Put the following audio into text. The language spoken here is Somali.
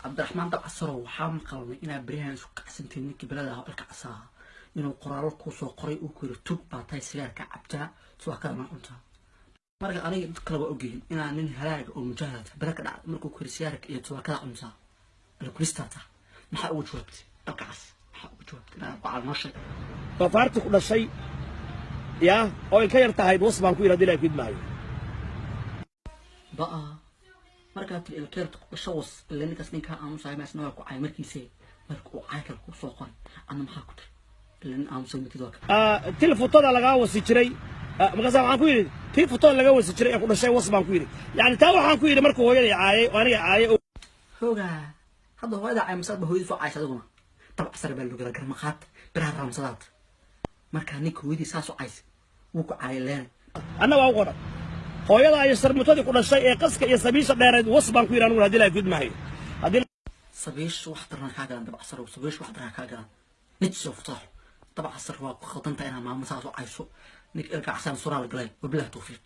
Cabdiraxmaan Dabcasarow, waxaa maqalnay inaa beryahan isku kacsantiin ninkii belada ah oo ilka casaaha, inuu qoraallo kuu soo qoray uu ku yiri: "Tug baa tahay, sigaarka cabtaa, tubaakada cuntaa." Marka aniga dad kale waa ogyihiin inaa nin halaaga oo mujaahad bele ka dhacda. Markuu ku yiri "Sigaarka iyo tubaakada cuntaa, alkulistaa tahay," maxaa ugu jawaabtay? Ilka Cas, maxaa ugu jawaabtay? Inaa ku noo sheeg. Doofaartii ku dhashay yaa oo ilka yar tahayd was baan ku yidhi, hadii la maayo. Ba'a, markaa tiri "Ilkeerta ku dhasho was," ila ninkaas ninkaa aamusahay maasna waa ku cay. Markiise marka uu cay kale kuu soo qoray, adna maxaa ku tiri? Ila nin aamusay mitid waa ka. Til futada lagaa wasi jiray. Markaasa waxaan ku yidhi: "Tii futada laga wasi jiray ee ku dhashay was," baan ku yidhi. Yani taa waxaan ku yidhi markuu hooyaday caayay oo aniga caayay oo Hoogaa, hadda hooyada cay masaad ba hooyadii soo caysay adiguna. Dabcasar baa logala garmaqaad biraha raamsadaad. Markaa ninka hooyadii saas u caysay, wuu ku caayay leena. Anna waa u qoran: "Hooyada iyo sharmutadii ku dhashay ee qaska iyo sabiisha dheereed was," baan ku yidhi aniguna, hadii la maayo haddii. Sabiishu wax darana kaa galan, Dabcasar. Sabiishu wax darana kaa galan, nijis oo futaaxo. Dabcasar, waa ku khaldantahay inaa maamo saas u cayso. Ninka ilka casaan suraa la galay. Wabilahi tawfiiq.